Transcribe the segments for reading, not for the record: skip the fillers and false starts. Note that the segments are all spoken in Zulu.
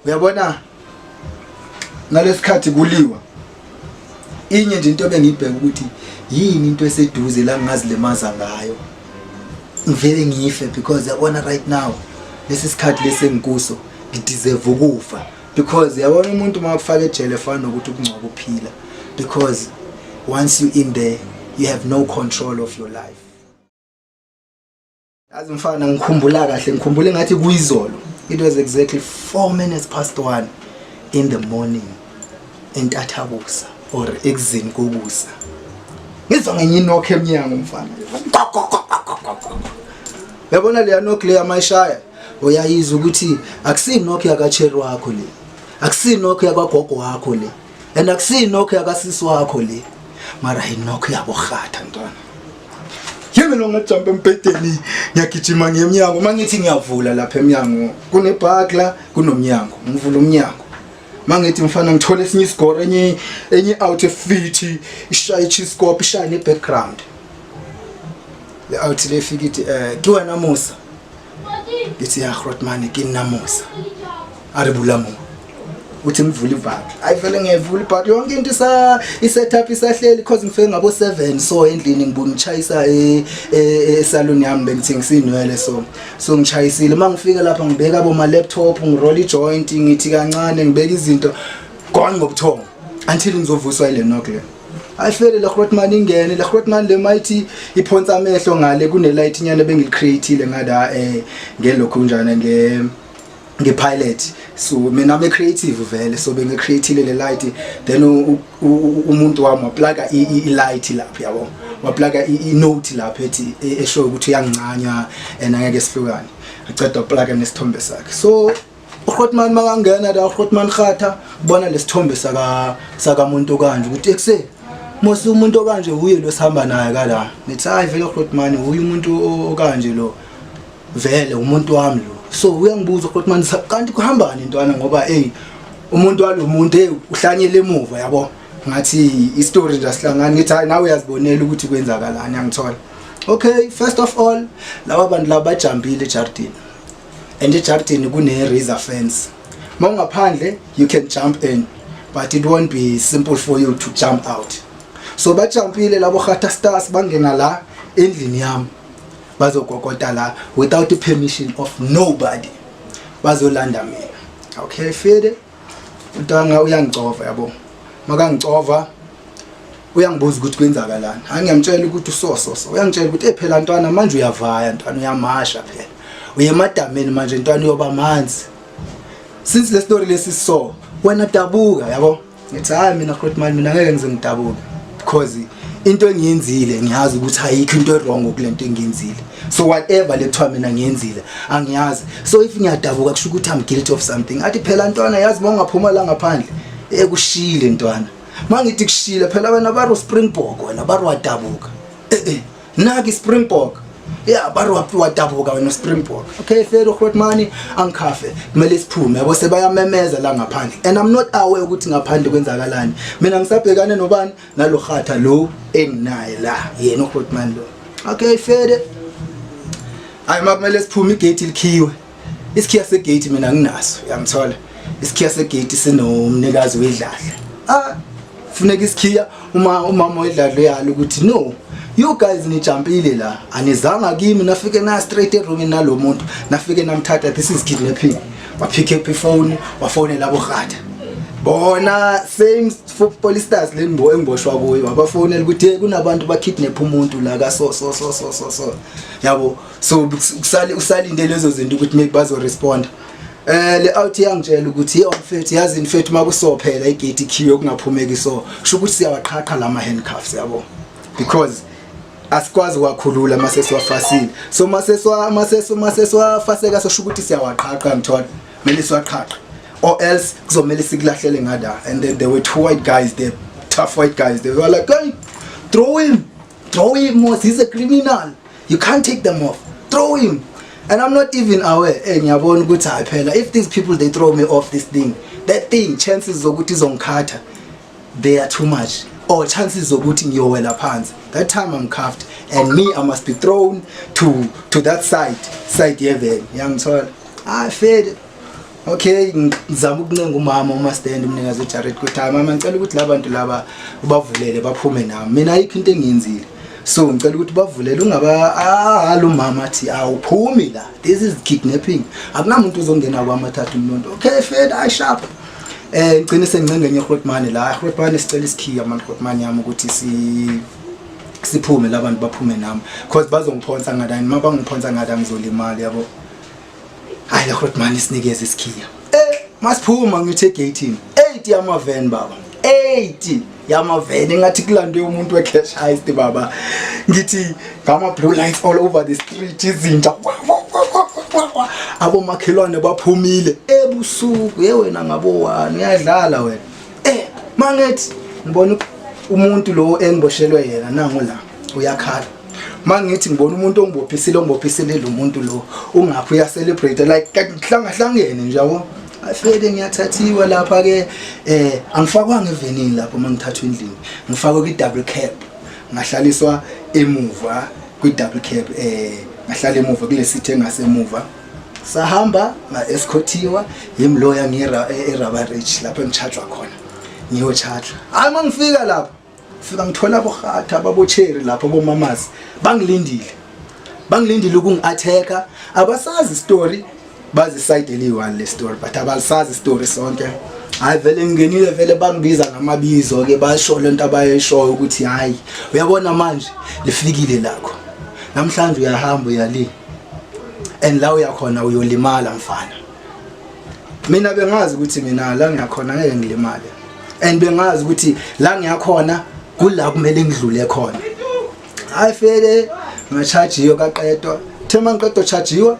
Uyabona, ngalesikhathi kuliwa, inye nje into ebengiyibheka ukuthi yini into eseduze la ngingazilimaza ngayo, ngivele ngife, because yabona, right now lesi sikhathi lesi engikuso, ngideserve ukufa, because yabona, umuntu uma kufaka ejele efana nokuthi ukungcwaba uphila, because once you in there, you have no control of your life. Yazi mfana, ngikhumbula kahle, ngikhumbula ngathi kuyizolo. It was exactly 4 minutes past 1 in the morning, entathakusa or ekuzeni kokusa. Ngizwa ngenye i-knock emnyango, mfana. Yabona leya knock leya, mayishaya, uyayizwa ukuthi akusiyi-knock yakacheri wakho le, akusiyi-knock yakwagogo wakho le, and akusiyi-knock yakasisi wakho le, mara i-knock yabohatha, ntwana. Yimi lo, ngajumpa embhedeni, ngiyagijima ngemnyango. Mangithi ngiyavula lapha emnyango, kune-burglar, kunomnyango. Ngivula umnyango, mangithi mfana, ngithola esinye isigoro, enye outfit ishaya i-chiscope, ishaya ne-background. Le out le ifika ithi, "Ke wena Musa?" Ngithi, "Ya, grootman, ke nna Musa." A re, "Bula mo." Uthi ngivula ibhakli. Hayi vele, ngiyayivula ibhakli, yonke into isa i-setup isahleli, because ngifike ngabo 7 so endlini, ngibuye ngishayisa esalon yami, bengithengisa inwele, so ngishayisile. Mangifika lapha, ngibeka bo ma laptop, ngiroll i-joint, ngithi kancane ngibeka izinto, gone ngobuthongo until ngizovuswa ile knock le. Ayifele le grootman, ingene le grootman le, mayithi iphonsa amehlo ngale, kune light nyana bengicreateile ngada ngelokhu njana nge-pilot. So mina I'm a creative vele, so bengicreateile le light. Then umuntu wami waplaga i-light lapho, yabo, waplaga i-note lapho ethi eshow ukuthi uyangincanya and angeke sihlukane. Aceda, waplaga nesithombe sakhe. So uGrootman makangena la, uGrootman khatha bona lesithombe saka muntu kanje, ukuthi ekuse mose umuntu okanje uye lo sihamba naye kala. Nithi, "Hayi vele Grootman, uye umuntu okanje lo, vele umuntu wami lo." So uyangibuza uGrootman, "Kanti kuhambani, ntwana?" Ngoba hey, umuntu walomuntu, hey, uhlanyele emuva, yabo. Ngathi i-story nje asihlangani. Ngithi, "Hayi, nawe uyazibonela ukuthi kwenzakalani." Angithola, okay, first of all, laba bantu laba bajumpile ejardini, and ejardini kune razor fence. Mawungaphandle you can jump in, but it won't be simple for you to jump out. So bajumpile labo Gata Stars, bangena la endlini yami, bazokokota la without the permission of nobody, bazolanda mina. Okay, fede utanga uyangicova, yabo. Makangicova, uyangibuza ukuthi kwenzakalani. Hayi, ngiyamtshela ukuthi so so so. Uyangitshela ukuthi, "Eh, phela ntwana, manje uyavaya, ntwana, uyamasha phela, uye emadameni manje, ntwana, uyoba manzi. Since le story lesi, so wena dabuka," yabo. Ngithi, "Hayi mina grootman, mina ngeke ngize ngidabuke, because into engiyenzile ngiyazi ukuthi ayikho into wrong kule nto engiyenzile. So whatever le kuthiwa mina ngiyenzile, angiyazi. So if ngiyadabuka, kusho ukuthi I'm guilty of something." Athi, "Phela ntwana, yazi mawungaphuma la ngaphandle, ekushile ntwana. Mangithi kushile phela, wena baro Springbok, wena baro wadabuka. Eh eh, naki Springbok ya, baro wadabuka wena Springbok." Okay, fair, grootman angikhafe, kumele siphume, yabo. Sebayamemeza la ngaphandle and I'm not aware ukuthi ngaphandle kwenzakalani. Mina ngisabhekane nobani? Nalo khatha lo enginaye la, yena uGrootman lo. Okay, fair. Hayi, makumele siphume, igate likhiwe. Isikhiya segate mina nginaso, uyangithola? Isikhiya segate sinomnikazi wedladla. Ah, funeka isikhiya. Uma umama wedladla uyala ukuthi, "No, you guys nijumpile la, anizanga kimi, nafike na straight eroomini nalomuntu, nafike namthatha. This is kidnapping." Wapick up ifone, wafonela abohata bona, same police stars le engiboshwa kuyo. Wabafonela ukuthi, "Hey, kunabantu bakidnap umuntu la ka so so so so so so," yabo. So kusale usalinde lezo zinto ukuthi maybe bazo respond. Le out yangitshela ukuthi, "Hey mfethu, yazi mfethu, makusophela igate ikhiwe kungaphumeki, so kusho ukuthi siyawaqhaqha lama handcuffs, yabo, because asikwazi ukwakhulula mase siwafasile. So mase siwafaseka, sosho ukuthi siyawaqhaqha, ngithola kumele siwaqhaqhe or else kuzomela sikulahlele ngada." And then there were two white guys there, tough white guys. They were like, "Hey, throw him, throw him mos, he's a criminal, you can't take them off, throw him." And I'm not even aware. Eh, ngiyabona ukuthi hayi phela, if these people, they throw me off this thing, that thing, chances zokuthi izongikhatha, they are too much, or chances zokuthi ngiyowela phansi. That time I'm cuffed and me, I must be thrown to that side yeveni, yangithola? Ah, fede. Okay, ngizama ukuncenga umama uMastand, umnikazi weJared, ukuthi hayi mama, ngicela ukuthi labantu laba ubavulele baphume nami, mina ayikho into engiyenzile, so ngicela ukuthi bavulele ungaba. Ah, lo mama athi awuphumi la, this is kidnapping, akunamuntu uzongena kwami athatha umuntu. Okay, fed I sharp, ngicine sengincenga enye grootman la, grootman, sicela isikhiya man, grootman yami, ukuthi siphume labantu baphume nami, cause bazongiphonsa ngadani, mabangiphonsa ngada ngizolimala, yabo. Hayi, la grootman isinikeze isikhiya. Masiphuma ngithi egate 8 yama-van baba, 8 yama-van, engathi kulandwe umuntu we-cash heist baba. Ngithi ngama blue lights all over the street, izinja, abomakhelwane baphumile ebusuku. Ye wena, ngabo 1 uyadlala wena. Mangithi ngibona umuntu lo engiboshelwe yena, nangu la uyakhala. Mangithi ngibona umuntu ongibophisile, ongibophisile lo muntu lo ungaphi, uya-celebrate like kuhlangahlangene nje, yabo. Afike ngiyathathiwa lapha ke, angifakwanga evenini lapho. Mangithathwa endlini ngifakwe kwi double cab, ngahlaliswa emuva kwi double cab, ngahlala emuva kule seat engasemuva. Sahamba, nga-escortiwa yimloya ngira eRabie Ridge lapho engi-chargewa khona, ngiyo-charge. Hayi, mangifika lapho, fika ngithola abohatha babocheri lapho, bomamazi bangilindile, bangilindile ukungi-attack. Abasazi story, bazi side eliyi-one le story, but abalisazi story sonke. Hayi vele ngingenile, vele bangibiza ngamabizo ke, basho lento abayishoyo ukuthi hayi, uyabona manje lifikile lakho namhlanje, uyahamba uyali and la uyakhona uyolimala mfana. Mina bengazi ukuthi mina la ngiyakhona ngeke ngilimale, and bengazi ukuthi la ngiyakhona kula kumele ngidlule khona. Hayi fele nga-chargiwa, kaqedwa. The mangiqedwa chargiwa,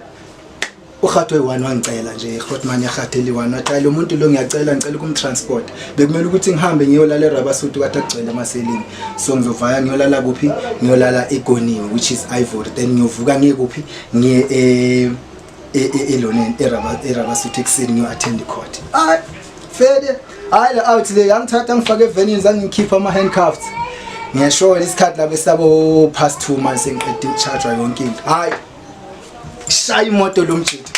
uhathi oyi-one wangicela nje, ihotman yahathi eli-one, wathi hayi, lo muntu lo ngiyacela, ngicela ukum-transport. Bekumele ukuthi ngihambe ngiyolala eRabasuthu, kade kugcwele emaselini, so ngizovaya ngiyolala kuphi? Ngiyolala eGoniwe, which is Ivory, then ngiyovuka ngiye kuphi? Ngiye eloneni eRabasuthu ekuseni, ngiyo-attend court. Hayi fede, hayi le out le yangithatha, ngifake evenini, zangikhipha ama-handcuffs. Ngiyasho isikhathi lapho esabo past 2 manje, sengiqede uku-chargewa yonke into. Hayi, shaya imoto lo mjita,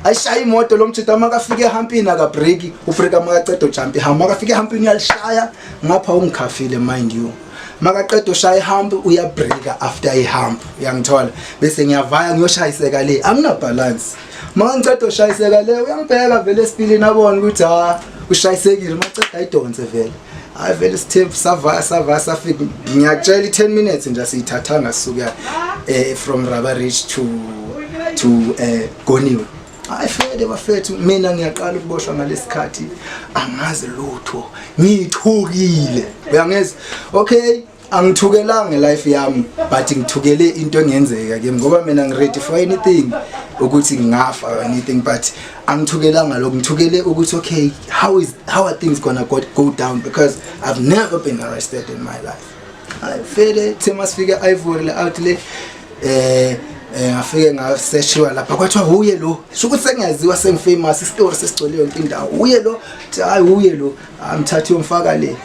ayishaya imoto lo mjita. Makafika ehampini akabreki, ubreka makaceda ujump ihump. Makafika ehampini uyalishaya ngapha, ungikhafile mind you. Makaqeda ushaya ihump, uyabreka after ihump, uyangithola, bese ngiyavaya ngiyoshayiseka le, angina balance. Makangiceda ushayiseka le, uyangibheka vele esipilini, abone ukuthi ha, ushayisekile. Maceda ayidonse vele. Hayi vele sithembu, savaya savaya safika. Ngiyakutshela, i-10 minutes nje asiyithathanga sisuka from Rabie Ridge to Goniwe. Hayi fede bafethu, mina ngiyaqala ukuboshwa ngalesikhathi, angazi lutho, ngithukile, uyangezwa? Okay, angithukelanga life yami, but ngithukele into engenzeka kimi, ngoba mina ngi-ready for anything, ukuthi ngingafa or anything, but angithukelanga lokho. Ngithukele ukuthi okay, how are things gonna go down, because I've never been arrested in my life. Hayi fele, thema sifike Ivory, le out le, ngafike ngaseshiwa lapha, kwathiwa uye lo, sho ukuthi sengiyaziwa, sengi-famous, isitori sesigcwele yonke indawo. Uye lo, hayi uye lo, amthatha uyomfaka le.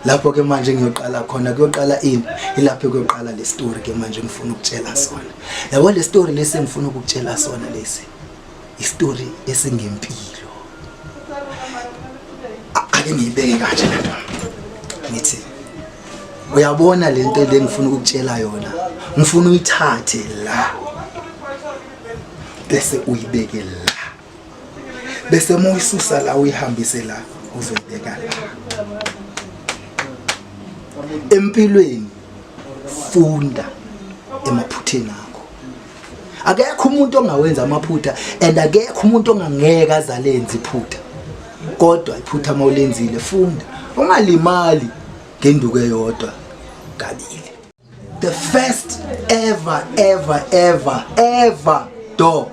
Lapho ke manje ngiyoqala khona, kuyoqala ini? Ilapho kuyoqala le story ke manje ngifuna ukutshela sona, yabo. Le story lesi engifuna ukukutshela sona lesi, istory esingempilo. Ake ngiyibeke kanje lento, ngithi uyabona lento le ngifuna ukukutshela yona, ngifuna uyithathe la bese uyibeke la, bese uma uyisusa la uyihambise la, uzoyibeka la. Empilweni funda emaphutheni akho. Akekho umuntu ongawenza amaphutha and akekho umuntu ongangeke azalenza iphutha, kodwa iphutha uma ulenzile, funda, ungalimali ngenduku eyodwa kabili. The first ever ever ever ever door,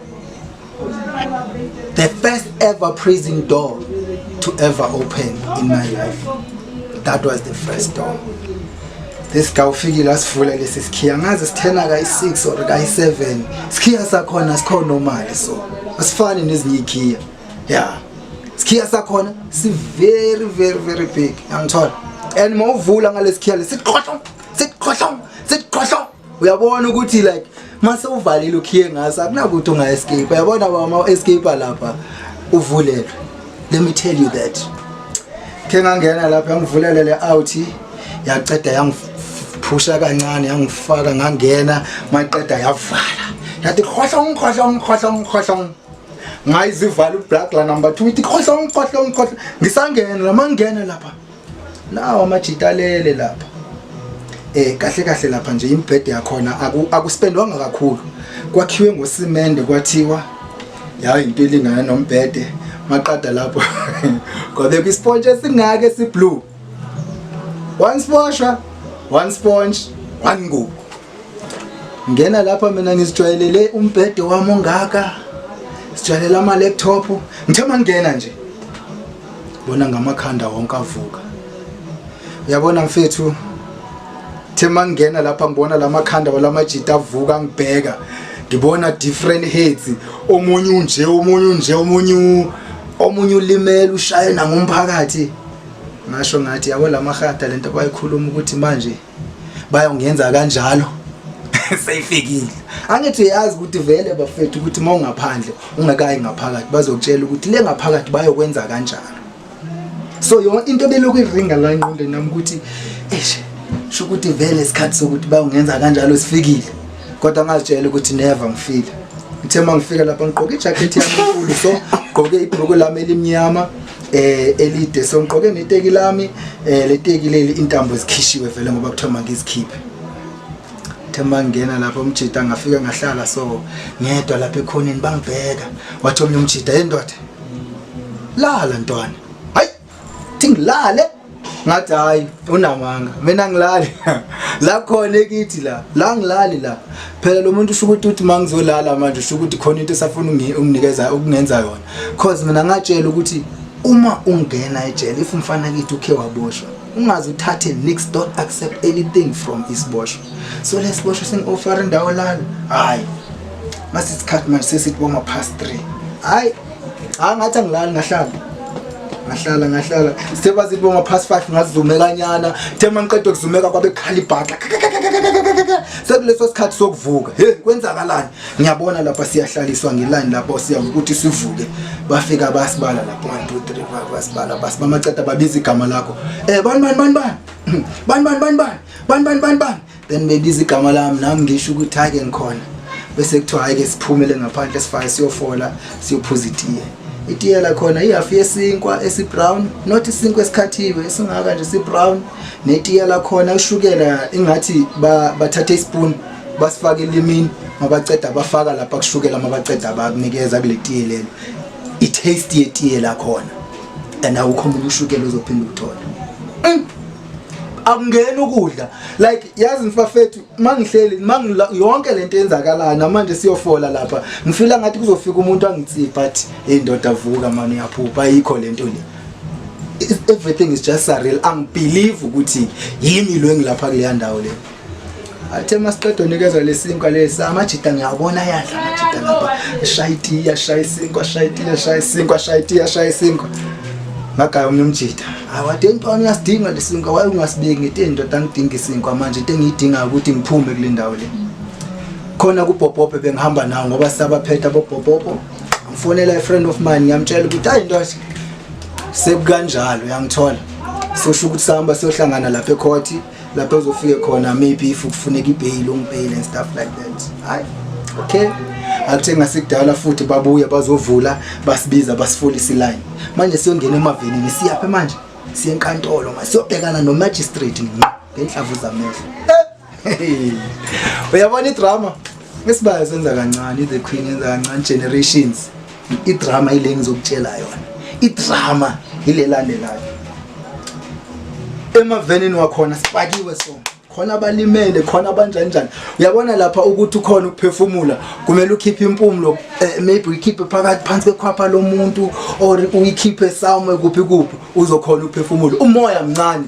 the first ever prison door to ever open in my life, that was the first door. This guy ufikile asivula lesi sikhiya, ngazi sithena kayi-6 or kayi-7. Sikhiya sakhona sikho normal, so asifani nezinye ikhiya. Yeah, sikhiya sakhona si very very very big, yangithola? And mawuvula ngalesi lesi, siqhohlo siqhohlo siqhohlo, uyabona ukuthi like mase uvalile ukhiye ngaso, akunakuthi unga-escape, uyabona? Bama escape lapha. Uvulelwe, let me tell you that. Ke ngangena lapha, yangivulela le out, yaceda yangiphusha kancane, yangifaka, ngangena. Maqeda yavala, yathi khohlong khohlong khohlong khohlong. Ngayizivala uburglar number 2, ithi khohlong khohlong khohlong. Ngisangena la, mangena lapha, nawo amajita alele lapha. Kahle kahle lapha nje imbhede yakhona akuspendwanga kakhulu, kwakhiwe ngosimende, kwathiwa yayi into elingana nombhede. Maqada lapho kwabekwa isponge esingaka esiblue, one sponge, one sponge, one ngubo. Ngena lapha, mina ngizijwayelele umbhede wami ongaka, sijwayelele ama laptop. Ngithe mangena nje, bona ngamakhanda wonke avuka. Uyabona mfethu, the mangena lapha ngibona lamakhanda walamajita avuka, ngibheka, ngibona different heads, omunye unje, omunye unje, omunye ulimele, ushaye nangumphakathi. Ngasho ngathi, yabo lamahata lento bayikhuluma ukuthi manje bayongenza kanjalo, seyifikile. Angithi uyazi ukuthi vele bafethu, ukuthi uma ungaphandle ungakayi ngaphakathi, bazokutshela ukuthi le ngaphakathi bayokwenza kanjalo. So yonke into belokhu iringa la engqondweni nami ukuthi eish, sho ukuthi vele isikhathi sokuthi bayongenza kanjalo sifikile, kodwa ngazitshela ukuthi never. Ngifile, ngithe uma ngifika lapha ngigqoke ijacket yami enkulu, so ngigqoke ibhruku lami elimnyama elide, so ngigqoke neteki lami. Leteki leli intambo zikhishiwe vele ngoba kuthiwa mangizikhiphe. Ngithe mangena lapha, umjita, ngafika ngahlala so ngedwa lapha ekhoneni, bangibheka. Wathi omnye umjita, "Hey ndoda, lala ntwana." Hayi, thi ngilale, ngathi hayi, unamanga, mina ngilale la khona ekithi la la ngilali la. Phela lo muntu usho ukuthi uthi mangizolala manje, usho ukuthi khona into esafuna unginikeza, ukungenza yona, cause mina ngatshela ukuthi uma ungena ejele, if umfana kithi ukhe waboshwa, ungaze uthathe nix, don't accept anything from isiboshwa. So lesiboshwa singi-offer indawo lala. Hayi, mase isikhathi manje sesithi boma past 3. Hayi hayi, ngathi angilali, ngahlala ngahlala ngahlala. Sebazithi boma past 5, ngazumekanyana. The mangiqeda ukuzumeka, kwabe kukhala ibhaka, sekuleso sikhathi sokuvuka. He, kwenzakalani? Ngiyabona lapha siyahlaliswa ngeline lapho, siyavuka ukuthi sivuke. Bafika basibala lapho, 1 2 3 4, basibala, basibamaceda, babiza igama lakho, bani bani bani bani bani bani bani bani bani bani bani bani. Then bebiza igama lami, nami ngisho ukuthi hayi ke, ngikhona. Bese kuthiwa hayi ke, siphumele ngaphandle, sifake, siyofola, siyophuza itiye. Itiye lakhona ihafu yesinkwa esibrown, not isinkwa esikhathiwe, esingaka nje, sibrown, netiye lakhona ushukela ingathi bathathe ispoon basifake elimini, mabaceda bafaka lapha kushukela, mabaceda bakunikeza kule tiye lelo. I-taste yetiye lakhona and awukho omunye ushukela uzophinda ukuthola. Akungena ukudla like, yazi mfafethu, mangihleli mangila yonke lento eyenzakalayo namanje, siyofola lapha, ngifila ngathi kuzofika umuntu angitsipha, athi, "Hey ndoda, vuka mani, uyaphupha, ayikho lento le." Everything is just surreal. Angibelieve ukuthi yimi lo engilapha kuleya ndawo le. Athe masiqeda unikezwa lesinkwa lesi, amajita ngiyabona ayadla amajita lapha, shaya itiya, shaya isinkwa, shaya itiya, shaya isinkwa, shaya itiya, shaya isinkwa. Ngagaya omnye umjita, awathi, "Ntwana, uyasidinga lesinkwa, waye ungasibeki?" Ngithi, "Ndoda, angidinga isinkwa manje, into engiyidingayo ukuthi ngiphume kule ndawo le." Khona kubhobhobhe bengihamba nawo ngoba sabaphethe abobhobhobho. Ngifonela i-friend of mine, ngiyamtshela ukuthi hayi ndoda, sekukanjalo, uyangithola, sosho ukuthi sihamba siyohlangana lapha ecourt, lapho ezofike khona maybe if kufuneka ibail, ungibail and stuff like that. Hayi, okay, akuthe ngasikudala futhi babuya bazovula, basibiza, basifolisa iline. Manje siyongena emavenini, siyaphi manje? Siye enkantolo manje, siyobhekana no-magistrate ngqo ngenhlamvu zamehlo. Uyabona idrama isibaya senza kancane, i-The Queen yenza kancane, Generations. Idrama ile ngizokutshela yona, idrama ile landelayo. Emavenini wakhona sipakiwe, so khona abalimele, khona abanjani njani. Uyabona lapha ukuthi ukhona ukuphefumula, kumele ukhiphe impumulo, maybe uyikhiphe phakathi phansi kwekhwapha lomuntu or uyikhiphe somewhere kuphi kuphi, uzokhona ukuphefumula, umoya mncane.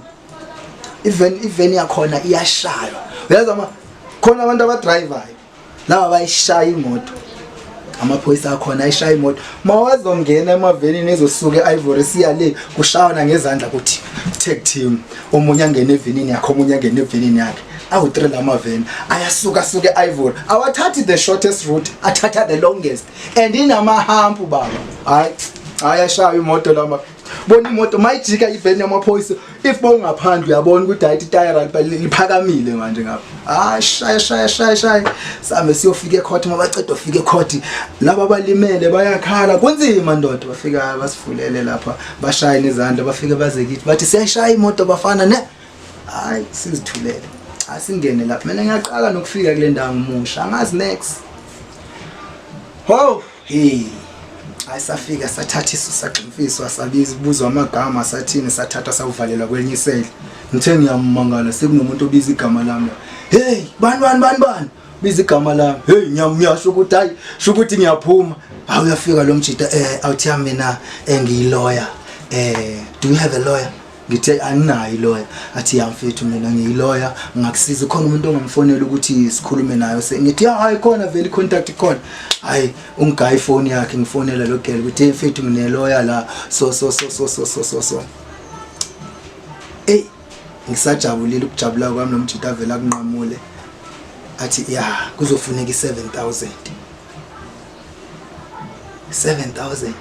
Even iveni yakhona iyashaywa, uyazi ama khona abantu abadrivayo laba bayishaya imoto, amaphoyisa akhona ayishaya imoto mawazongena emavenini ezosuka e-Ivory siya le, kushawana ngezandla, kuthi tag team, omunye angene evenini yakhe, omunye angene evenini yakhe. Awu-3 lamaveni ayasuka suka e-Ivory, awathathi the shortest route, athatha the longest and inamahampu baba. Hayi. Hayi, ashaya imoto lama. Bona imoto mayijika iveni yamaphoyisa, if bowungaphandle uyabona ukuthi hayi, itayara liphakamile manje ngapha. Hayi, shaya shaya shaya shaya, sambe siyofika ecourt. Mabaceda ufika ecourt, laba abalimele bayakhala, kunzima ndoda. Bafika basivulele lapha, bashaya nezandla, bafike baze kithi bathi siyayishaya imoto bafana ne. Hayi, sizithulele, asingene lapha. Mina ngiyaqala nokufika kule ndawo, ngimusha, angazi next. Ho hey, hayi, safika sathathiswa, sagximfiswa, sabiza kubuzwa amagama, sathini, sathathwa sawuvalelwa kwenye isele. Ngithe ngiyamangala, sekunomuntu obiza igama lami la. Hey, bani bani bani bani, biza igama lami. Hey, ngiyasho ukuthi hayi, sho ukuthi ngiyaphuma. Hawu, uyafika lo mjita, awuthi mina ngiyiloya, do you have a lawyer? Ngithe anginayo iloya. Athi ya mfethu, mina ngiyiloya, ngakusiza, khona umuntu ongamfonela ukuthi sikhulume nayo? Ngithi ya, hayi, khona vele i-contact khona. Hayi, ungigaya ifoni yakhe, ngifonela lo girl ukuthi hey mfethu, ngineloya la, so so so so so so so so. Ey, ngisajabulile ukujabula kwami, lo mjita avela akunqamule athi ya, kuzofuneka i-7000, 7000.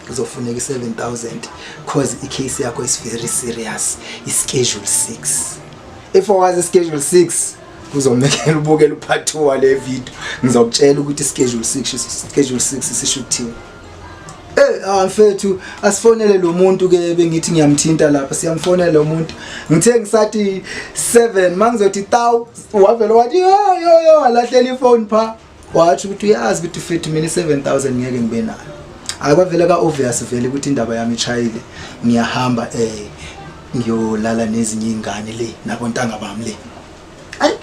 Kuzofuneka i-7000 cause i-case yakho is very serious, i-schedule 6. If awazi i-schedule 6, kuzomekela ubukele upart 2 wale video, ngizokutshela ukuthi i-schedule 6, schedule 6 sisho ukuthini. Ah mfethu, asifonele lo muntu ke bengithi ngiyamthinta lapha. Siyamfonela lo muntu. Ngithe ngisathi 7, mangizothi taw, wavela wathi yo yo yo, walahlela ifone pha, wathi ukuthi uyazi ukuthi mfethu, mina 7000 ngeke ngibe nayo. Akwavele ka obvious vele ukuthi indaba yami ichayile, ngiyahamba ngiyolala nezinye ingane le nabontanga bami le. Ayi,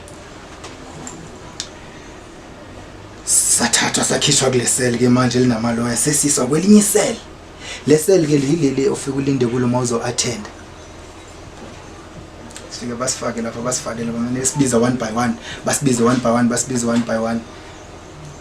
sathathwa sakhishwa kule cell ke manje linamaloya, sesiswa kwelinye icell. Le cell ke lileli ofika ulinde kulo mawuzo attend. Sifike basifake lapha, basifake lapha, manje sibiza one by one, basibize one by one, basibize one by one.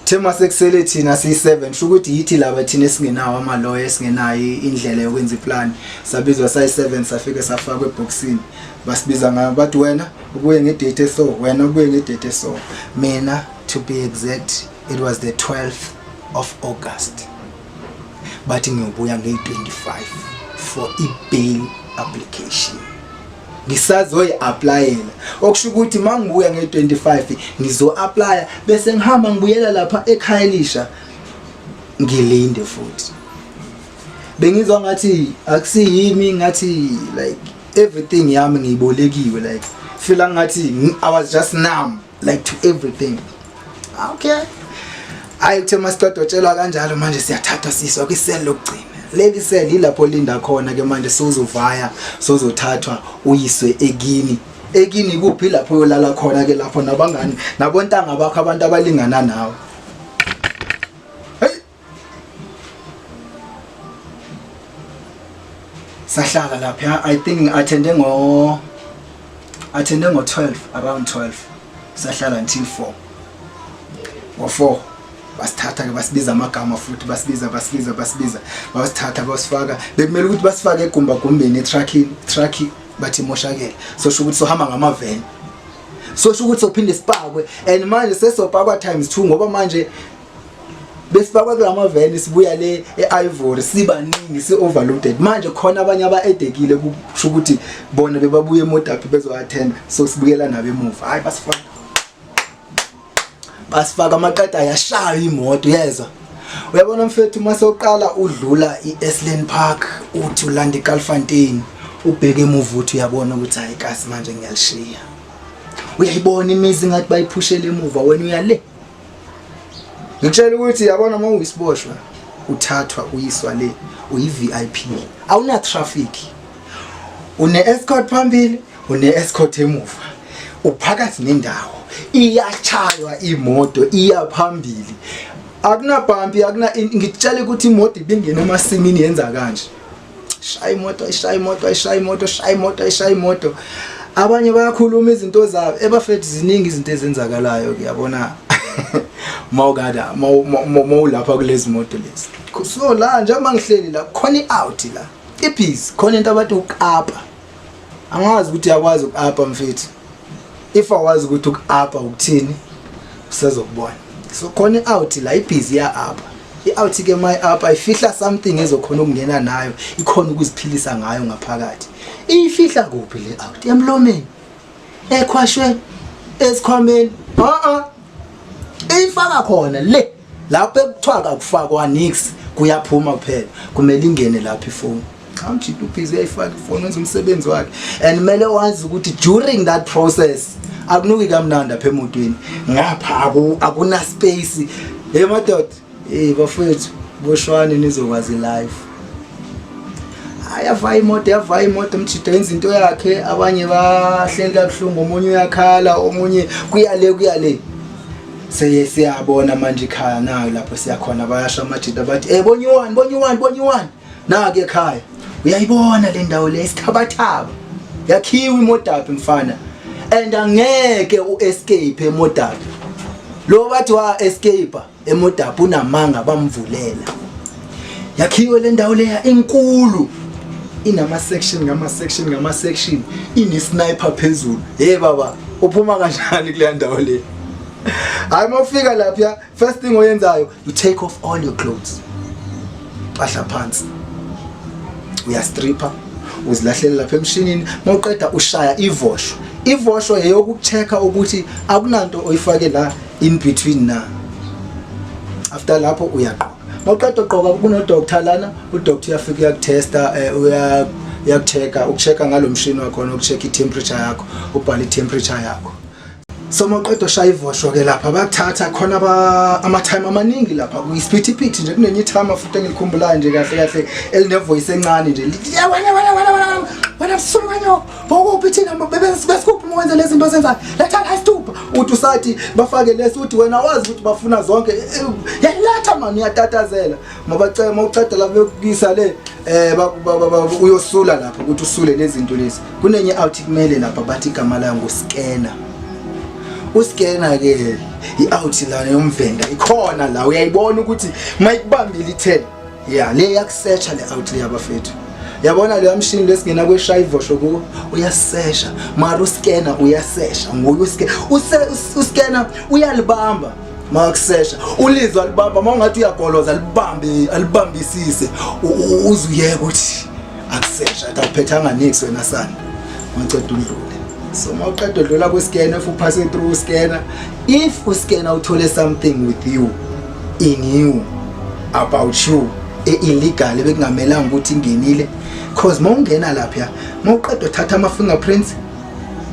Thema sekusele thina siyi-7, sho ukuthi yithi laba thina esingenawo amaloya, esingenayo indlela yokwenza iplan. Sabizwa sayi-7, safike safakwa ebhokisini, basibiza ngayo, bathi wena ubuye ngedate eso, wena ubuye ngedate eso. Mina, to be exact, it was the 12th of August, bathi ngiyobuya ngeyi-25 for i-bail application ngisazoyi-applyela. Okusho ukuthi uma ngibuya nge-25 ngizo-applya, bese ngihamba ngibuyela lapha ekhaya elisha, ngilinde futhi. Bengizwa ngathi akusiyimi, ngathi like everything yami ngiyibolekiwe, like feel ngathi I was just numb like to everything. Okay, hayi, kuthe masiqeda utshelwa kanjalo, manje siyathathwa siswa kwiseli lokugcina. Leli seli ilapho linda khona ke manje, sowuzovaya, sowuzothathwa uyiswe ekini. Ekini kuphi? Lapho uyolala khona ke lapho nabangani nabontanga bakho, abantu abalingana nawe. Hey, sahlala lapha. I think ngi-attende ngo attende ngo-12, around 12, sahlala until 4. Ngo-4 basithatha ke, basibiza amagama futhi, basibiza, basibiza, basibiza, basithatha basifaka. Bekumele ukuthi basifake egumbagumbeni etruckini, truck bathi imoshakele, so sho ukuthi sohamba ngamaveni, so sho ukuthi sophinde sipakwe, and manje sesopakwa times 2 ngoba manje besifakwa kulama veni sibuya le e-Ivory sibaningi, si-overloaded. Manje khona abanye aba-edekile, kusho ukuthi bona bebabuya eModderbee bezo-attenda, so sibuyela nabo emuva. Hhayi, basifaka, basifaka, amaqeda yashaya imoto. Yezwa, uyabona mfethu, uma sewuqala udlula i-Esselen Park, uthi ulanda iKalfontein, ubheke emuva, uthi uyabona ukuthi hayi kasi, manje ngiyalishiya. Uyayibona imizi ngathi bayiphushela emuva, wena uyale. Ngitshela ukuthi yabona, uma uyisiboshwa uthathwa uyiswa le, uyi-VIP, awuna traffic, une escort phambili, une escort emuva, uphakathi nendawo, iyachaywa imoto, iya phambili, akunabhampi, akuna. Ngikutshela ukuthi imoto ibingena emasimini yenza kanje, shaya imoto, ishaya imoto, ishaya imoto, shaya imoto, ishaya imoto. Abanye bayakhuluma izinto zabo ebafethu, ziningi izinto ezenzakalayo ke, yabona, mawukada mawulapha kulezi moto lezi. So la njengoba ngihleli la, khona i-out la ibhizi, khona into abathi ukapa. Angazi ukuthi uyakwazi ukapa mfethu. If awazi ukuthi ukapa ukuthini, usezokubona. So khona i-out la ibhizi ya-apa. I-out ke my up ayifihla something ezokhona ukungena nayo, ikhona ukuziphilisa ngayo ngaphakathi. Iyifihla kuphi le out? Emlomeni, ekhwashweni, esikhwameni. A a, ifaka khona le lapho ekuthiwa kakufakwa nix, kuyaphuma kuphela, kumele ingene lapho ifoni. Cha, mjita ubhizi, uyayifaka ifoni, wenza umsebenzi wakhe, and kumele wazi ukuthi during that process akunuki kamnandi apha emotweni ngapha, akuna space. Hey madoda, hey bafowethu, boshwane nizokwazi life. Ayavaya imoto, yavaya imoto, umjita yenza into yakhe, abanye bahleli kabuhlungu, omunye uyakhala, omunye kuyale kuyale. Seye siyabona manje ikhaya nayo lapho siyakhona, bayasho amajita bathi, "Eh, bonyuwani, bonyuwani, bonyuwani." Nake ekhaya, uyayibona le ndawo le, isithabathaba, yakhiwe iModderbee mfana, and angeke uescape eModderbee. Lo bathi wa escape eModderbee unamanga, bamvulela. Yakhiwe le ndawo leya, inkulu, inama section ngama section ngama section, ine sniper phezulu. Hey baba, uphuma kanjani kule ndawo le? Hayi, mawufika lapha, first thing oyenzayo, you take off all your clothes, pahla phansi, uyastripha, uzilahlela lapha emshinini. Mawuqeda ushaya ivosho. Ivosho eyokuchecka ukuthi akunanto oyifake la in between na. After lapho uyaqoka. Mawuqeda uqoka, kuno doctor lana, udoctor uyafika uyakutesta, uya uyakuchecka, ukuchecka ngalomshini wakhona ukucheck i-temperature yakho, ubhala i-temperature yakho. So mawuqeda ushaya ivosho ke lapha, bakuthatha khona ba ama-time amaningi lapha, kuyisiphithiphithi nje. Kunenye itimer futhi engilikhumbulayo nje kahle kahle, eline-voice encane nje, lithi, "Ya, wena wena wena wena wena, msukanyo, bokuphi thina, besikuphi uma wenza lezi zinto ozenzayo? Letha la isithupha." Uthi usathi bafake lesi, uthi wena wazi ukuthi bafuna zonke. Yaletha mani, uyatatazela. Mabacela, mawuceda lapho beyokuyisa le uyosula lapho ukuthi usule lezi zinto lezi. Kunenye out kumele lapha, bathi igama layo nguscanner. Uscanner ke i-out lana yomvenda ikhona la, uyayibona ukuthi mayikubambile i-10 ya le, yakusearcha le out le yabafethu. Yabona leya mshini lesingena kweshaya ivosho kuwo, uyasesha, mara uscanner uyasesha nguye uscanner uyalibamba makusesha, ulizwa libamba, mawungathi uyagoloza libambe, alibambisise, uze uyeke ukuthi akusesha, athi awuphethanga nix wena sana, mawuceda udlule. So mawuqeda udlula ku-scanner, if uphase through scanner, if uscanner uthole something with you, in you, about you, e-illegal bekungamelanga ukuthi ingenile, cause mawungena lapha, mawuqeda uthatha ama-fingerprints,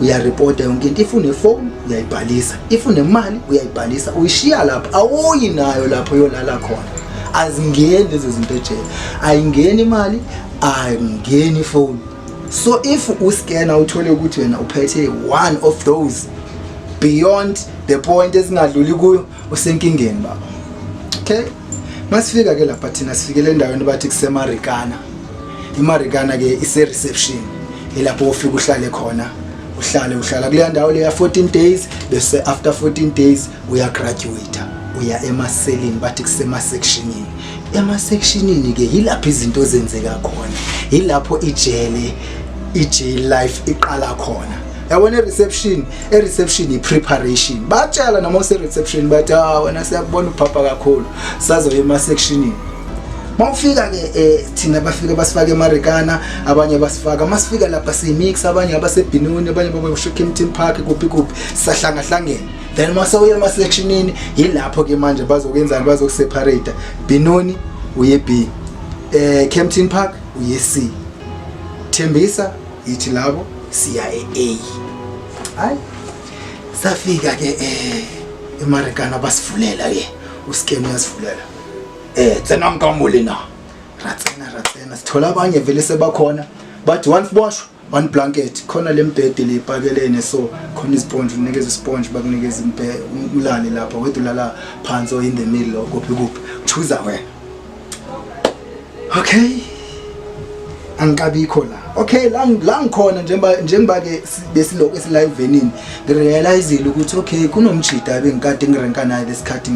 uyaripota yonke into. If unefoni uyayibhalisa, if unemali uyayibhalisa, uyishiya lapha, awuyi nayo lapho uyolala khona. Azingeni lezo zinto ejele, ayingeni imali, ayingeni ifoni. So if uscanner uthole ukuthi wena uphethe one of those beyond the point esingadluli kuyo, usenkingeni baba. Okay, masifika ke lapha thina, sifikele endaweni bathi kuseMarikana. IMarikana ke ise reception, ilapho ufika uhlale khona, uhlale uhlala kuleya ndawo leya 14 days, bese after 14 days uya graduate, uya emaselini, bathi kusema-sectionini. Ema-sectionini ke yilapho izinto zenzeka khona, yilapho ijele, i-jail life iqala khona. Yabona e-reception, e-reception i-preparation, batshela noma use-reception bathi, "Ah wena, siyakubona uphapha kakhulu, sazoya ema-sectionini." Mawufika ke, thina bafika basifaka eMarikana, abanye basifaka, masifika lapha siyimix, abanye abaseBenoni, abanye babasho Kempton Park, kuphi kuphi, sahlangahlangene. Then mase uye ema-sectionini, yilapho ke manje bazokwenzani? Bazokuseparate. Benoni uye B, Kempton Park uye C, Thembisa yithi labo siya e-A. Hayi, safika ke eMarikana, basivulela ke, uscan uyasivulela, "Tsena nkamule na." Ratsena, ratsena, sithola abanye vele sebakhona, bathi one boshwa, one blanket, khona lembhede le ipakelene, so khona isponge, unikeza isponge, bakunikeza impe, ulale lapha wedwa, ulala phansi or in the middle or kuphi kuphi, choose wena. Okay, angikabikho la. Okay, la la ngikhona, njengoba ke besilokhu esila evenini, ngirealizile ukuthi okay, kunomjida ebengikade ngirenka naye lesikhathi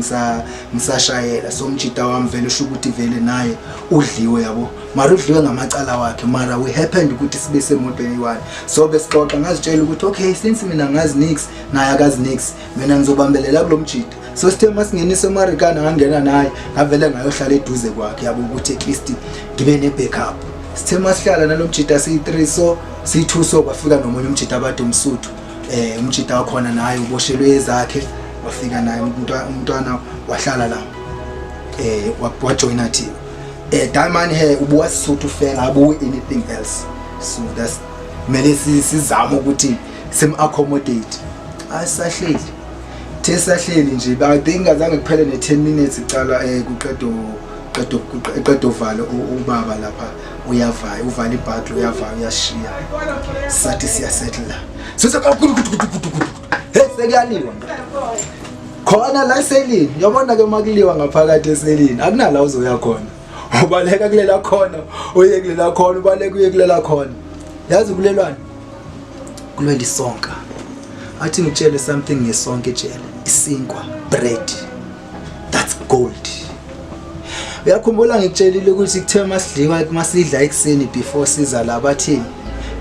ngisashayela. So umjida wami vele usho ukuthi vele naye udliwe, yabo, mara udliwe ngamacala wakhe, mara we happened ukuthi sibe semotweni eyi-one. So besixoxa, ngazitshela ukuthi okay, since mina ngazi nix, naye akazi nix, mina ngizobambelela kulo mjida. So sithe masingenisa eMarikana, ngangena naye, ngavele ngayohlala eduze kwakhe, yabo, ukuthi at least ngibe ne-backup. Sithe masihlala nalo mjita siyi-3, so siyi-2, so kwafika nomunye umjita abade umsuthu, umjita wakhona naye uboshelwe ezakhe, wafika naye umntwana wahlala la, wajoyina thina. Diamond hair ubuwa Sesotho fela, abuwe anything else, so that's kumele sizame ukuthi sim accommodate. Asahleli, the sahleli nje, I think azange kuphele ne 10 minutes icala kuqedo qedo qedo valo ubaba lapha uyavaya, uvala ibhakli, uyavaya, uyashiya. Sathi siyasettle, sise kakhulu, hey, sekuyaliwa khona la eselini. Yabona ke, makuliwa ngaphakathi eselini, akunala uzoya khona, ubaleka kulela khona, uye kulela khona, ubaleka uye kulela khona. Yazi kulelwana kulwela isonka. Athi ngitshele something ngesonke ejele, isinkwa, bread, that's gold. Uyakhumbula ngikutshelile ukuthi kuthe masidliwa, masidla ekuseni before siza la, bathini?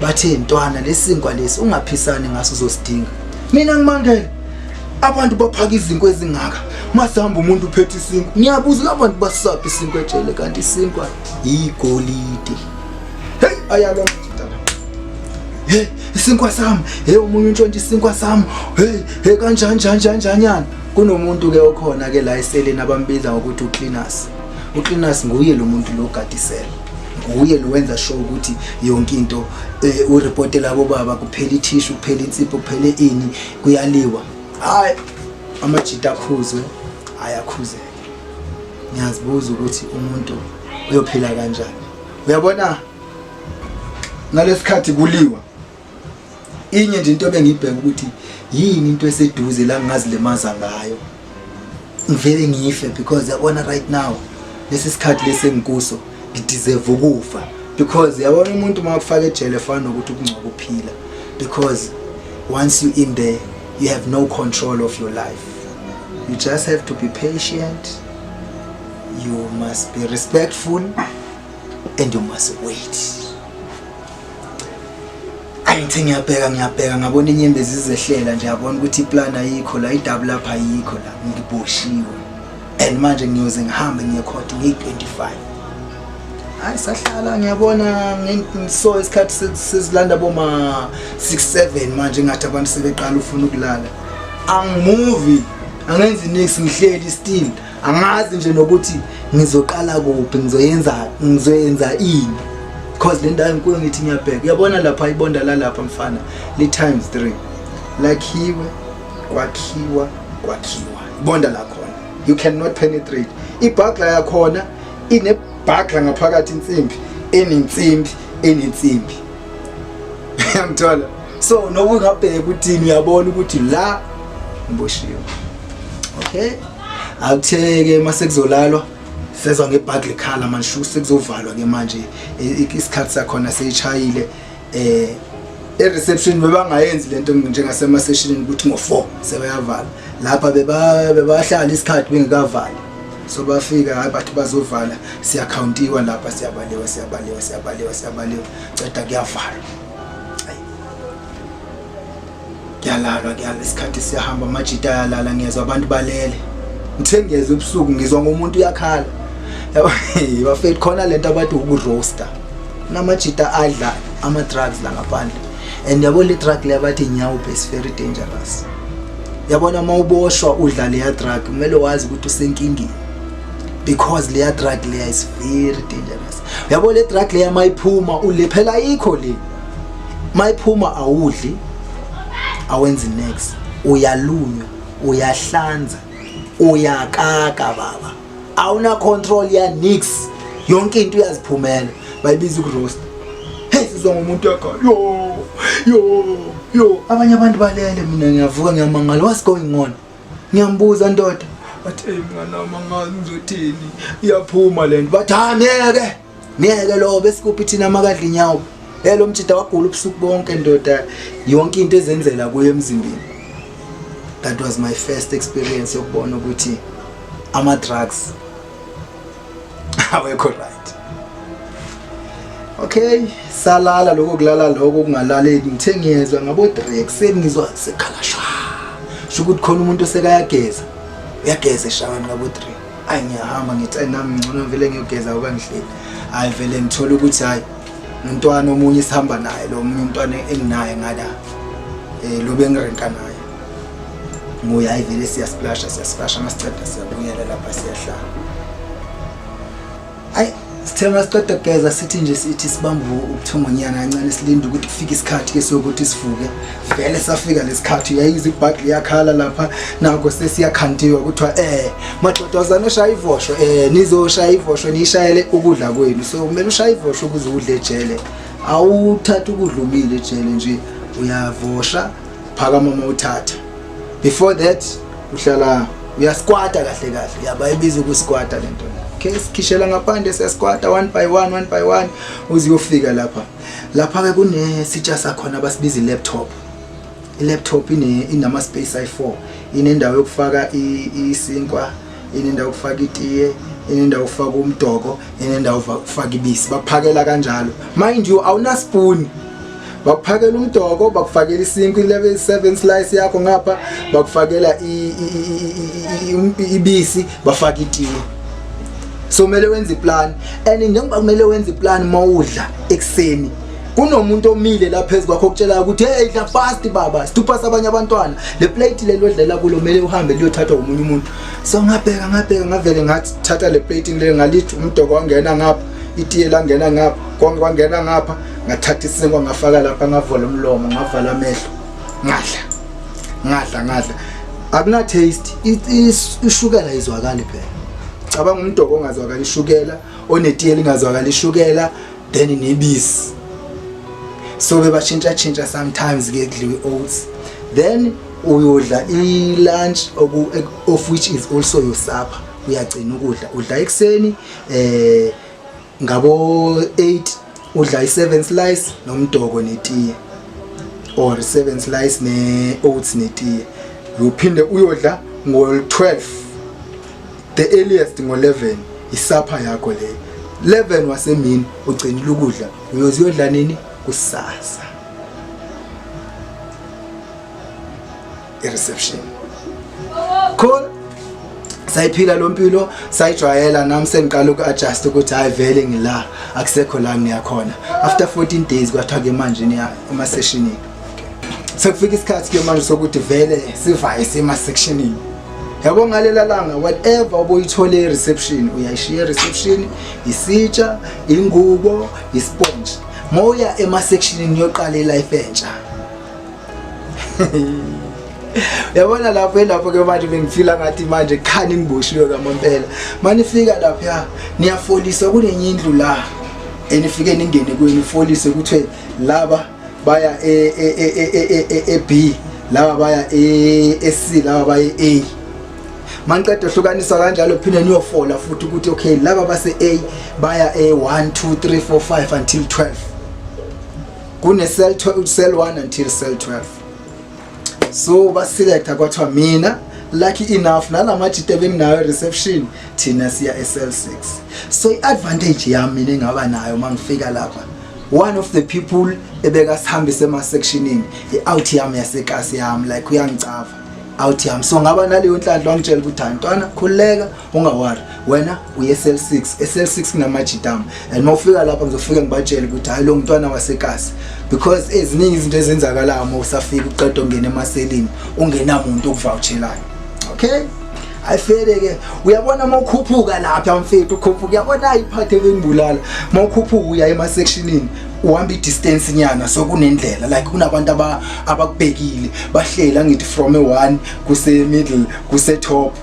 Bathe, "Ntwana, lesinkwa lesi ungaphisani ngaso, uzosidinga." Mina ngimangele, abantu baphaka izinkwa ezingaka, masihamba umuntu uphethe isinkwa. Ngiyabuza, la bantu basaphi isinkwa ejele? Kanti isinkwa yigolide. Hey, ayalo mjita, hey, isinkwa sami, hey, omunye untshontsha isinkwa sami, hey, hey, kanjani njani njani njanyana. Kunomuntu ke okhona ke la eseleni abambiza ngokuthi ucleaners. Ucleaners nguye lo muntu lo gadisela, nguye lo wenza sure ukuthi yonke into, ureportela bobaba kuphela ithishu, kuphela insipho, kuphele ini, kuyaliwa. Hayi, amajita akhuzwe, ayakhuzeke. Ngiyazibuza ukuthi umuntu uyophila kanjani. Uyabona, ngalesikhathi kuliwa, inye nje into ebengiyibheka ukuthi yini into eseduze la ngingazilimaza ngayo, ngivele ngife, because yabona, right now, lesi sikhathi lesi engikuso, ngideserve ukufa, because yabona, umuntu uma kufaka ejele efana nokuthi ukungcwaba uphila, because once you in there, you have no control of your life. You just have to be patient, you must be respectful and you must wait. Ayi, ngithe ngiyabheka, ngiyabheka, ngabona inyembezi zizehlela nje, yabona ukuthi iplan ayikho la, idabu lapha ayikho la, ngiboshiwe and manje ngiyoze ngihambe ngiye court ngiyi-25. Hayi, sahlala, ngiyabona so isikhathi sezilanda boma 6 7 manje, ngathi abantu sebeqala ufuna ukulala. Angimuvi, angenzi nix, ngihleli still, angazi nje nokuthi ngizoqala kuphi, ngizoyenza ini, because le ndawo enkulu. Ngithi ngiyabheka, uyabona lapha ibonda la lapha, mfana, li times 3, lakhiwe, kwakhiwa, kwakhiwa ibonda lakhona, you cannot penetrate. Iburglar yakhona ineburglar ngaphakathi, insimbi enensimbi enensimbi, uyangithola? So noba ungabheka uthini, uyabona ukuthi la ngiboshiwe. Okay, akutheke mase kuzolalwa, sezwa ngeburglar ikhala manje, shu sekuzovalwa ke manje, isikhathi sakhona seyishayile. E-reception bebangayenzi lento njengasema-sessionini ukuthi ngo-4 sebeyavala. Lapha bebahlala isikhathi bengekavali. So bafika, hayi, bathi bazovala, siyakhawuntiwa lapha, siyabaliwa, siyabaliwa, siyabaliwa, siyabaliwa, ceda kuyavalwa. Ayi. Kuyalalwa, kuyala, isikhathi siyahamba, amajita ayalala, ngiyezwa abantu balele. Ngithe ngiyezwa ebusuku, ngizwa ngomuntu uyakhala. Yabo, bafethu, khona lento abathi ukuroaster, namajita adla ama-drugs la ngaphandle, and yabo, le drug le abathi nyaope is very dangerous. Yabona, uma uboshwa udla leya drug, kumele wazi ukuthi usenkingeni, because leya drug leya is very dangerous. Yabo, le drug leya mayiphuma ule, phela ayikho le, mayiphuma awudli, awenzi nex, uyalunywa, uyahlanza, uyakaka baba, awuna control ya nix, yonke into uyaziphumela. Bayibiza ukuroast. Hey, sizwa ngomuntu yakhala, yo yo yo, abanye abantu balele, mina ngiyavuka, ngiyamangala, what's going on? Ngiyambuza, "Ndoda," bathi, "Hey mngani wami, angazi ngizothini, iyaphuma lento." Bathi, "Ha, ngeke, ngeke lo, besikuphi thina makadla inyawo?" Lo mjida wagula ubusuku bonke, ndoda, yonke into ezenzela kuye emzimbeni. That was my first experience yokubona ukuthi ama drugs awekho right. Okay, salala lokho kulala, lokho kungalaleki. Ngithe ngiyezwa ngabo 3 ekuseni, ngizwa sekhala shwa, sho ukuthi khona umuntu osekayageza. Uyageza eshaweni ngabo 3. Ayi ngiyahamba ngithi ayi nami ngcono vele ngiyogeza ngoba ngihleli. Hayi vele ngithola ukuthi hayi umntwana omunye sihamba naye lo omunye umntwana enginaye ngala lo bengirenka naye. Nguye hayi vele siyasplasha siyasplasha masiceda siyabuyela lapha siyahlala. Ayi sithe masiqeda kugeza sithi nje sithi sibamba ubuthongonyana kancane silinde ukuthi kufike isikhathi ke sokuthi sivuke. Vele safika lesikhathi uyayizwa ibhagli iyakhala lapha nakho sesiyakhantiwa kuthiwa madodozana oshaya ivosho nizoshaya ivosho niyishayele ukudla kwenu. So kumele ushaye ivosho ukuze udle ejele. Awuthatha ukudla umile ejele nje uyavosha phakama uma uthatha. Before that uhlala uyasquata kahle kahle yabayibiza ukusquata lento. Okay sikhishela ngaphandle siyasquata one by one one by one uze uyofika lapha. Lapha ke kunesitsha sakhona abasibiza i-laptop. I-laptop inama space ayi4. Inendawo yokufaka isinkwa, inendawo yokufaka itiye, inendawo yokufaka umdoko, inendawo yokufaka ibisi. Bakuphakela kanjalo. Mind you awuna spoon. Bakuphakela umdoko, bakufakela isinkwa level 7 slice yakho ngapha, bakufakela ibisi, bafaka itiye. So kumele wenze iplan and njengoba kumele wenze iplan mawudla ekseni kunomuntu omile lapha phezulu kwakho okutshela ukuthi hey dla fast baba situpa sabanye abantwana le plate lelo odlela kulo kumele uhambe liyothathwa umunye umuntu. So ngabheka ngabheka ngavele ngathi thatha le plate le ngalithi umdoko wangena ngapha itiye langena ngapha konke kwangena ngapha ngathatha isinkwa ngafaka lapha ngavala umlomo ngavala amehlo ngadla ngadla ngadla akuna taste ishukela izwakali phela. Cabanga umdoko ongazwakali ishukela onetiye lingazwakali ishukela then nebisi. So bebashintsha tshintsha sometimes ke kudliwe oats then uyodla i-lunch of which is also your supper. Uyagcina ukudla udla ekseni ngabo 8 udla i7 slice nomdoko netiye or 7 slice ne oats netiye. Uphinde uyodla ngo 12 the earliest ngo 11 isapha yakho leyo. 11 wasemini ugcinile ukudla uyoziyodla nini kusasa i-reception. Cool. Sayiphila lo mpilo sayijwayela nami sengiqala uku-adjust ukuthi hayi vele ngila akusekho la ngiyakhona. After 14 days kwathiwa ke manje niya ema-sessionini. Sekufika isikhathi ke manje sokuthi vele sivaye sema-sectionini. Yabo ngalela langa whatever oboyithole e-reception uyayishiya e-reception, isitsha, ingubo, isponge. Mawuya ema-sectionini uyoqala i-life entsha. Yabona lapho elapho ke manje bengifila ngathi manje khani ngiboshiwe kamampela. Manifika lapha niyafoliswa kunenye indlu la enifike ningene kuyo nifolise kuthiwe laba baya e B laba baya e C laba baya e A. Maniqeda hlukaniswa kanjalo phinde niyofola futhi ukuthi okay laba base A baya e 1 2 3 4 5 until 12. Kune cell 12 cell 1 until cell 12. So baselecta kwathiwa mina lucky enough nalamajita ebenginayo reception thina siya e cell 6. So iadvantage yami mina engaba nayo mangifika lapha one of the people ebeka sihambise ema sectionini i-out yami yasekasi yami like uyangicava out yami. So ngaba naleyo nhlanhla wangitshela ukuthi hayi ntwana khululeka ungawari wena uye cell 6 e cell 6 kunamajitama and mawufika lapha ngizofika ngibatshele ukuthi hayi lo mntwana wasekasi because eziningi izinto ezenzakalayo uma usafika uqeda ungena emaselini ungenamuntu okuvouchelayo. Okay ayifele ke uyabona mawukhuphuka lapha mfethu ukhuphuka uyabona ayiphathe bengibulala mawukhuphuka uya ema sectionini uhamba i-distance nyana so kunendlela like kunabantu abakubhekile bahlela ngithi from a 1 kuse middle kuse top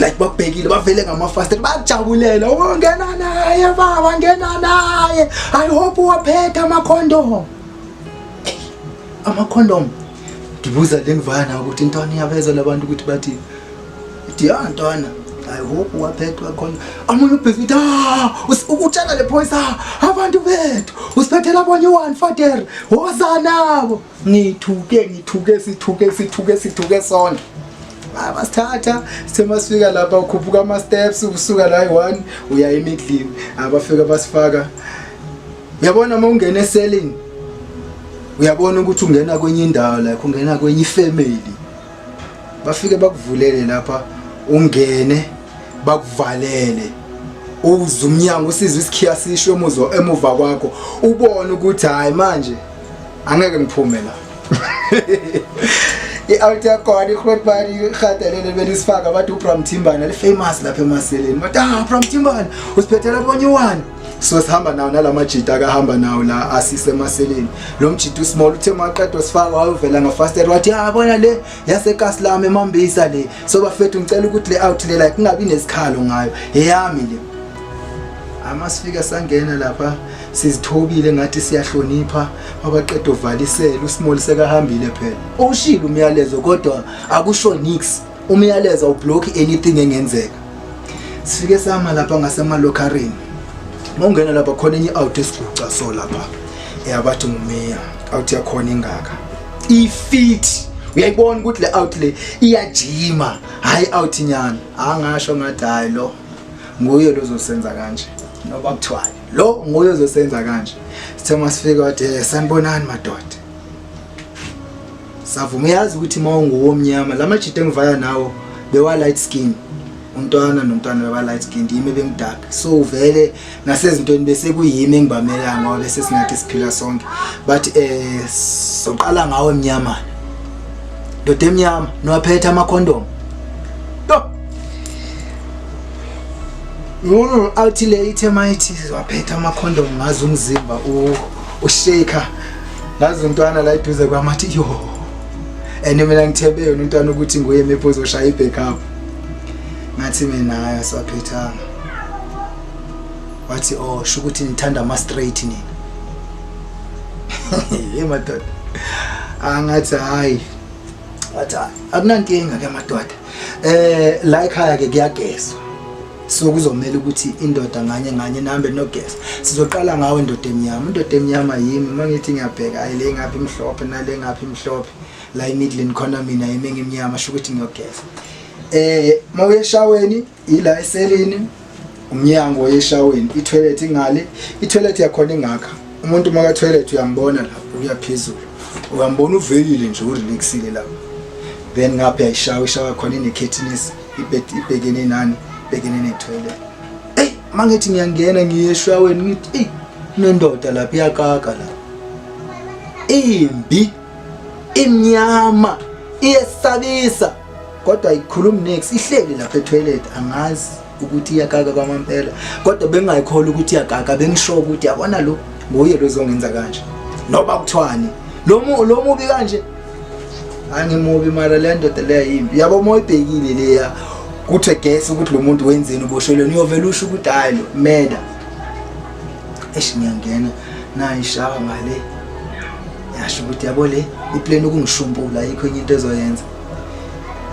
like bakubhekile bavele ngamafastela bakujabulela ungena naye baba ngena naye I hope waphethe amakhondom. Amakhondom ngibuza le ngivana ukuthi intwana iyabezwa labantu ukuthi bathi ithi ya ntwana I hope waphethe wakhona. Amunye ubhizi uthi utshela le phoyisa abantu bethu usiphethela abanye one father woza nabo. Ngithuke ngithuke sithuke sithuke sithuke sonke. Abasithatha sithe masifika lapha ukhuphuka ama steps usuka la i1 uya emidlini abafika basifaka. Uyabona uma ungena eselini uyabona ukuthi ungena kwenye indawo like ungena kwenye ifamily. Bafike bakuvulele lapha Ungene bakuvalele uze umnyango usizwe isikhiya sisho emuzo emuva kwakho ubone ukuthi hayi manje angeke ngiphume la. I-out yakhona ihrotbani ihadelele belisifaka bathi uBram Timbana li-famous lapha emaseleni bathi ah Bram Timbana usiphethela bonyiwani. So sihamba nawo nalamajita akahamba nawo la asise emaseleni. Lo mjita usmall uthe maqedwa sifaka wayovela ngafastela wathi ah bona le yasekasi lami emambisa le. So bafethu ngicela ukuthi le out le like kungabi nesikhalo ngayo eyami le. Amasifika sangena lapha sizithobile ngathi siyahlonipha abaqeda uvalisela usmall sekahambile phela. Ushilo umyalezo kodwa akusho nix, umyalezo awublock anything engenzeka. Sifike sama lapha ngasemalokarini, mawungena lapha khona enye out esiguca so lapha eyabathi ngumeya out yakhona ingaka ifit, uyayibona ukuthi le out le iyajima, hayi out nyana. Angasho ngathi hayi lo nguye lozosenza kanje noba kuthiwani, lo nguye ozosenza kanje. Sithe masifika wathi sanibonani madoda, savuma. Uyazi ukuthi uma unguwomnyama la majita engivaya nawo bewa light skin, umntwana nomntwana beba light skin, yimi bengidark, so vele nasezintweni bese kuyimi engibamela ngoba bese singathi siphila sonke. But soqala ngawe emnyamana, ndoda emnyama, niwaphethe ama-condom? Yo, awuthi le ithe mayithi waphethe ama-condom ngazi umzimba ushaker, ngazi umntwana la eduze kwami athi yo, and mina ngithembe yona umntwana ukuthi nguye maybe ozoshaya i-backup. Ngathi mina hayi asiwaphethanga. Wathi oh sho ukuthi nithanda ama-straight nina. Ye madoda, angathi hayi, wathi hayi akunankinga ke madoda, la ekhaya ke kuyagezwa, so kuzomela ukuthi indoda nganye nganye nihambe nogeza. Sizoqala ngawe ndoda emnyama. Indoda emnyama yimi. Uma ngithi ngiyabheka, hayi le ngapha imhlophe nale ngapha imhlophe, la emidlini khona mina yimi engimnyama, sho ukuthi ngiyogeza. Mawuye eshaweni ila eselini, umnyango oyeshaweni, i-toilet ingale, i-toilet yakhona ingaka. Umuntu maka toilet uyambona lapho uya phezulu, uyambona uvelile nje urelaxile lapho. Then ngapha yayishawa, ishawa khona ine-curtains, ibhekene nani, ibhekene ne-toilet. Eyi mangithi ngiyangena ngiye eshaweni ngithi eyi kunendoda lapha iyakaka la, imbi, imnyama, iyesabisa, kodwa ayikhulumi niks, ihleli lapha etoilet. Angazi ukuthi iyakaka kwamampela, kodwa bengingayikholwa ukuthi iyakaka, bengisho ukuthi yabona lo nguye lo zongenza kanje noba kuthiwani, lo mubi kanje. Angimubi mara le ndoda leya yimbi yabo. Uma uyibhekile leya kuthe gesi ukuthi lo muntu wenzeni uboshelweni, uyovela usho ukuthi hayi lo murder. Eish ngiyangena nayi ishawa ngale, yasho ukuthi yabo le iplan ukungishumpula, ayikho enye into ezoyenza.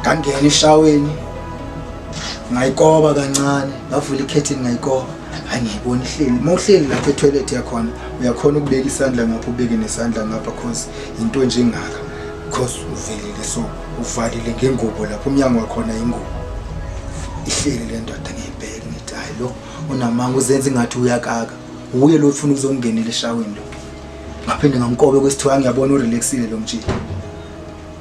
Ngangena eshaweni ngayikoba kancane, ngavula ikhethini ngayikoba, hayi ngiyibona ihleli. Uma uhleli lapha etoilet yakhona uyakhona ukubeka isandla ngapha ubeke nesandla ngapha, cause into nje engaka, cause uvelile, so uvalile ngengubo lapho, umnyango wakhona ingubo. Ihleli le ndoda, ngiyibheke ngithi hayi lo unamanga, uzenza ingathi uyakaka, uye lo ufuna ukuzongingenela eshaweni lo. Ngaphinde ngamkobe kwesithiwa ngiyabona urelaxile lo mtshini.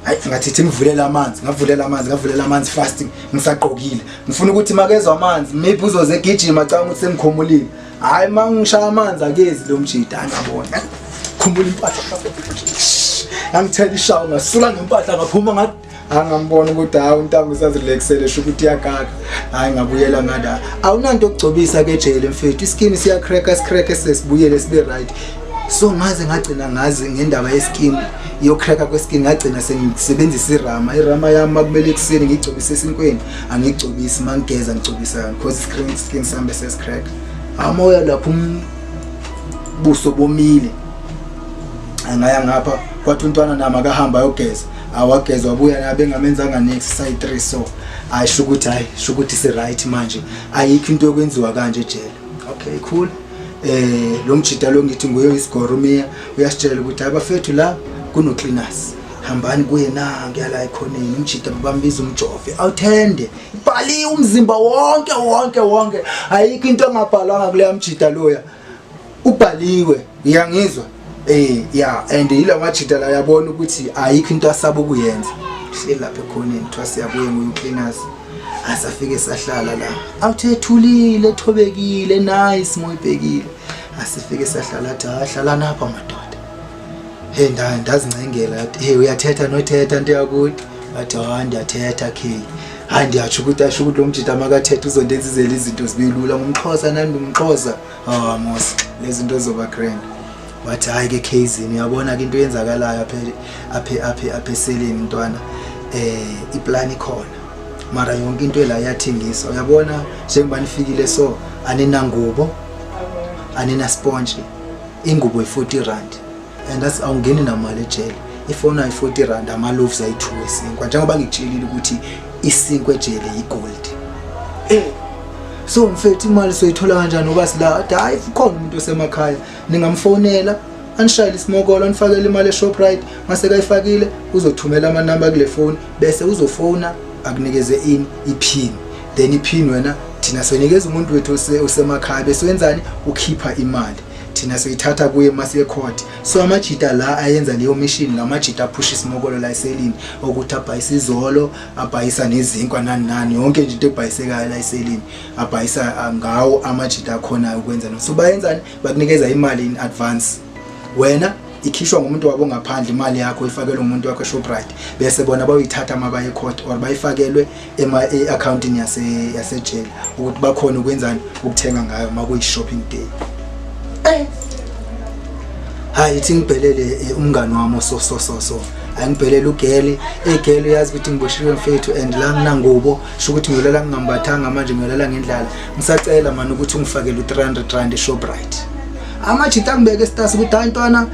Hayi ngathi thi ngivulela amanzi, ngavulela amanzi, ngavulela amanzi fast ngisagqokile, ngifuna ukuthi makezwa amanzi maybe uzoze egijima acanga ukuthi sengikhumulile. Hayi mangishaya amanzi akezi lo mjida, angabona khumbula impahla, ngangithela ishawa ngasula ngempahla ngaphuma ngathi angambona ukuthi hayi untango usazirelaxele, sho ukuthi iyakaka. Hayi ngabuyela ngada awunanto yokugcobisa ke ejele mfethu, iskin siyacracka, sicrack sesibuyele sibe right. So ngaze ngagcina ngazi ngendaba yeskin yocracka kweskin, ngagcina sengisebenzisa irama, irama yami makumele ekuseni ngiyigcobise esinkweni, angiyigcobisi, mangigeza ngigcobisa because skin sami bese sicrack. Amoya lapho buso bomile. Angaya ngapha kwathi umntwana nami akahamba ayogeza, awageza wabuya nabe bengamenzanga next side 3. So ayisho ukuthi hayi sho ukuthi si right manje, ayikho into yokwenziwa kanje ejele. Okay cool. Lo mjida lo ngithi nguye isigoro umiya uyasitshela ukuthi abafethu la kuno cleaners, hambani kuye nangu yala ekhoneni. Umjida bambiza umjove awuthende, ibhaliwe umzimba wonke wonke wonke, ayikho into engabhalwanga kuleya mjida loya, ubhaliwe. Uyangizwa? Yeah, and yila majida la yabona ukuthi ayikho into asaba ukuyenza. Hleli lapha ekhoneni, kuthiwa siyabuye nguye ucleaners. Asafike sahlala la, awuthe ethulile, ethobekile, nice moyibhekile. Asifike sahlala, athi, "Hlalani apha madoda." Hey, ndazincengela, athi, "Hey, uyathetha nothetha, nto yakuthi?" Athi, "Hayi, ndiyathetha khe." Hayi, ndiyatsho ukuthi asho ukuthi lo mjita makathetha uzondenzizela izinto zibe lula. Ngumxhosa nami, ngumxhosa. Ah mos, lezi zinto zoba grand. Wathi, "Hayi ke Khazini, uyabona ke into eyenzakalayo apha eseleni, mntwana, iplan ikhona, mara yonke into la iyathengiswa. Uyabona njengoba nifikile, so aninangubo, anina sponge. Ingubo yi-R40 and that's awungeni namali ejele. Ifoni ayi-R40, ama-loaves ayi-2 esinkwa, njengoba ngikutshelile ukuthi isinkwa ejele yi-gold. So mfethu, imali soyithola kanjani ngoba sila?" Athi, "Hayi, ukhona umuntu osemakhaya, ningamfonela anishayele isimokolo, anifakele imali eShoprite. Mase kayifakile, uzothumela amanamba kule phone, bese uzofona akunikeze ini, iPin. Then iPin wena thina soyinikeza umuntu wethu osemakhaya, bese wenzani? Ukhipha imali, thina soyithatha kuye masiye court." So amajita la ayenza leyo mission, la majita aphusha isimokolo la eselini, ukuthi abhayisa izolo, abhayisa nezinkwa, nani nani, yonke nje into ebhayisekayo la eselini abhayisa ngawo amajita akhonayo ukwenza no. So bayenzani? Bakunikeza imali in advance. Wena ikhishwa ngumuntu wabo ngaphandle, imali yakho ifakelwe umuntu wakho eShoprite, bese bona bayoyithatha uma baye court or bayifakelwe ema e-accountini yasejele ukuthi bakhona ukwenzani, ukuthenga ngayo uma kuyi shopping day. Hayi, ithi ngibhelele umngani wami so so so so angibhelele ugeli egeli, uyazi ukuthi ngiboshiwe mfethu and la nginangubo, sho ukuthi ngiyolala ngingambathanga manje, ngiyolala ngendlala. Ngisacela mani ukuthi ungifakele u-R300 eShoprite. Amajita angibeke esitasi ukuthi, "Hayi ntwana,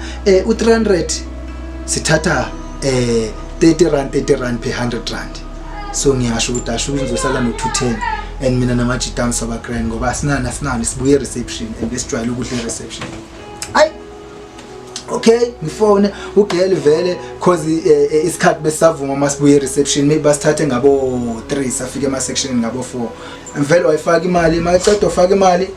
u-300 sithatha R30, R30 per R100." So ngiyasho ukuthi asho ukuthi ngizosala no-210 and mina namajita ami soba grand ngoba asinani, asinani, sibuye reception and besijwayele ukudla e-reception. Ayi, okay, ngifone ugirl vele, cause isikhathi besavuma masibuye reception, maybe basithathe ngabo 3, safika ema section ngabo 4. Vele wayifaka imali, maceda ufaka imali,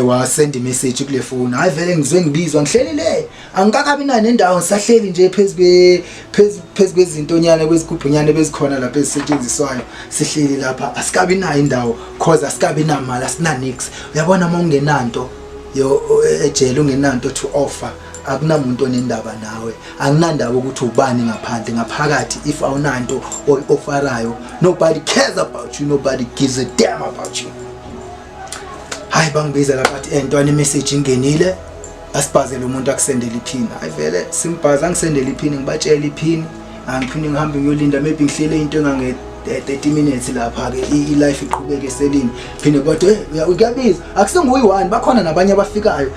wasend message kule phone. Hayi vele, ngizwe ngibizwa, ngihleli le, angikakabi na nendawo, ngisahleli nje phezu kwezintonyana, kwezigubhunyana bezikhona lapha ezisetshenziswayo. Sihleli lapha, asikabi nayo indawo cause asikabi namali, asina nix. Uyabona uma ungenanto yo ejele, ungenanto to offer, akunamuntu onendaba nawe. Akunandaba ukuthi ubani ngaphandle, ngaphakathi, if awunanto oyi-offerayo, nobody cares about you, nobody gives a damn about you. Hayi, bangibiza lapha, athi, "Ntwana, imessage ingenile, asibhazele umuntu akusendele iphini." Hayi vele, simbhaza, angisendele iphini, ngibatshela iphini, angiphinde ngihambe ngiyolinda. Maybe ngihlele into engange 30 minutes lapha ke, i-life iqhubeke eselini. Phinde kodwa kuyabiza, akusinguyi-one, bakhona nabanye abafikayo.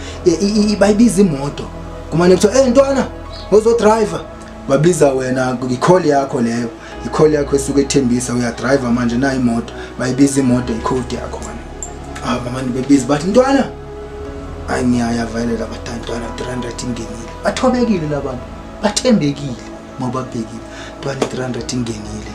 Bayibiza imoto, kumane kuthiwa, "Ntwana, ozodriver." Babiza wena, i-call yakho leyo, i-call yakho esuke ethembisa, uyadriver manje, nayo imoto, bayibiza imoto, i-code yakhona. Ah, mama, bebiza bathi, "Ntwana." Hayi, ngiyaya vele la, "Ntwana, 300 ingenile." Bathobekile labantu, bathembekile ngoba babhekile. "Ntwana, 300 ingenile,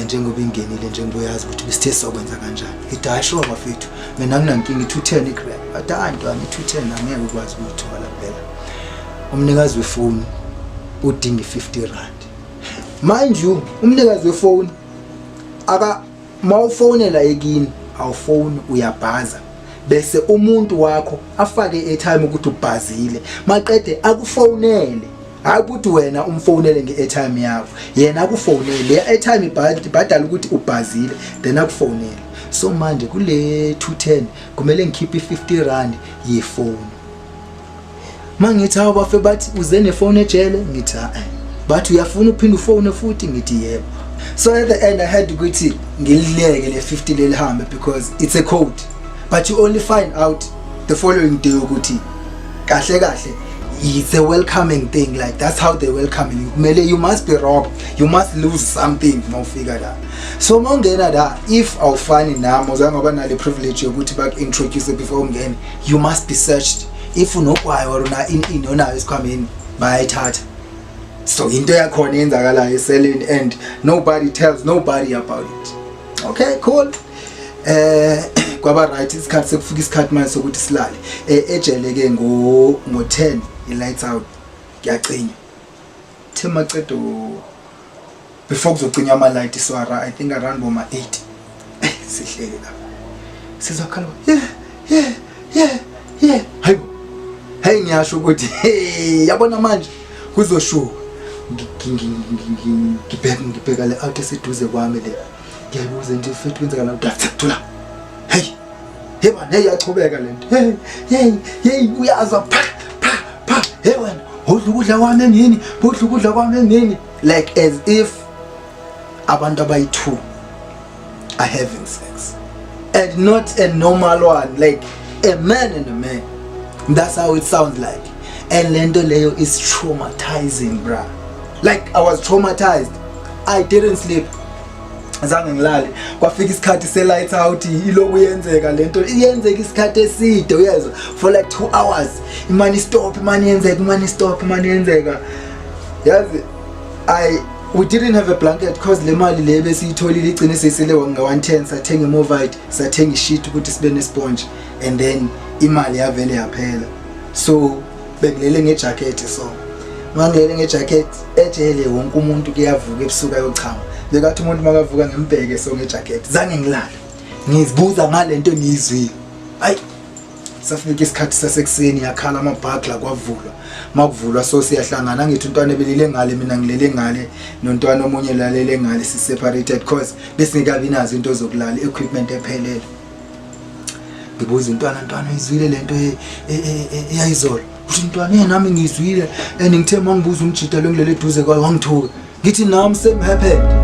njengoba ingenile, njengoba uyazi ukuthi besithe sokwenza kanjani." Ngithi, "Hayi sure bafethu, mina nginankinga, i-210 igrand." Bathi, "Hayi ntwana, i-210 angeke ukwazi ukuyithola phela, umnikazi wefoni udinga i-R50." Mind you, umnikazi wefoni aka mawufonela ekini, awufoni, uyabhaza, bese umuntu wakho afake airtime ukuthi ubhazile, maqede akufonele. Hayi ukuthi wena umfonele nge-airtime yakho, yena akufonele, le airtime ibhadala ukuthi ubhazile, then akufonele. So manje kule 210 kumele ngikhiphe i-R50 yefoni. Mangithi, "Hawu bafe," bathi, "Uze nefoni ejele?" Ngithi, "Ha." Bathi, "Uyafuna uphinde ufone futhi?" Ngithi, "Yebo." So at the end I had ukuthi ngilileke le 50 lelihambe because it's a code, but you only find out the following day ukuthi kahle kahle it's a welcoming thing. Like, that's how they welcome you. Kumele, you must be robbed, you must lose something mawufika la. So mawungena la, if awufani nami, uzange ngoba nale privilege yokuthi baku-introduce before ungene, you must be searched. If unogwayi or una in in onayo esikhwameni, bayayithatha. So into yakhona eyenzakalayo eseleni and nobody tells nobody about it. Okay, cool. Kwaba right, isikhathi sekufika, isikhathi manje sokuthi silale. Ejele ke ngo 10 i lights out, kuyacinywa. The macedo before kuzocinywa ama light, swara I think around boma 8. Sihleli lapha, sizwakhala, yeah yeah yeah yeah Hayibo, hey, ngiyasho ukuthi, hey, yabona manje kuzoshuka. Ngibheka le out eseduze kwami le, ngiyayibuza nje, "Mfethu, kwenzeka la?" "Thula." Hey, hey man, hey, yachubeka lento. Hey, hey, hey, uyazwa, pha pha pha. "Hey wena, udla ukudla kwami emini, udla ukudla kwami emini," like as if abantu abayi-two are having sex, and not a normal one, like a man and a man. That's how it sounds like. And lento leyo is traumatizing, bruh. Like, I was traumatized. I didn't sleep, zange ngilale. Kwafika isikhathi se-light out, iloku yenzeka lento, iyenzeka isikhathi eside, uyezwa, for like 2 hours. Imani stop, imani yenzeka, imani stop, imani yenzeka. Yazi, I we didn't have a blanket because le mali le besiyitholile igcine seyisele nga-110. Sathenga iMorvite, sathenga isheet ukuthi sibe nesponge, and then imali yavele yaphela. So bengilele ngejacket. So mangilele ngejacket ejele, wonke umuntu kuyavuka ebusuku ayochama. Bekathi umuntu makavuka ngimbheke so ngejacket. Zange ngilale, ngizibuza ngalento engiyizwile. Ayi, safika isikhathi sasekuseni, yakhala ama-burglar, kwavulwa. Makuvulwa so siyahlangana. Ngithi untwana ebelele ngale, mina ngilele ngale, nontwana omunye lalele ngale, si-separated cause besingekabi nazo into zokulala, equipment ephelele. Ngibuza intwana, "Ntwana, uyizwile lento eyayizolo?" Uthi intwana, "Eh, nami ngizwile, and ngithe mangibuza umjida lo ngilele eduze kwayo, wangithuka." Ngithi nami same happened.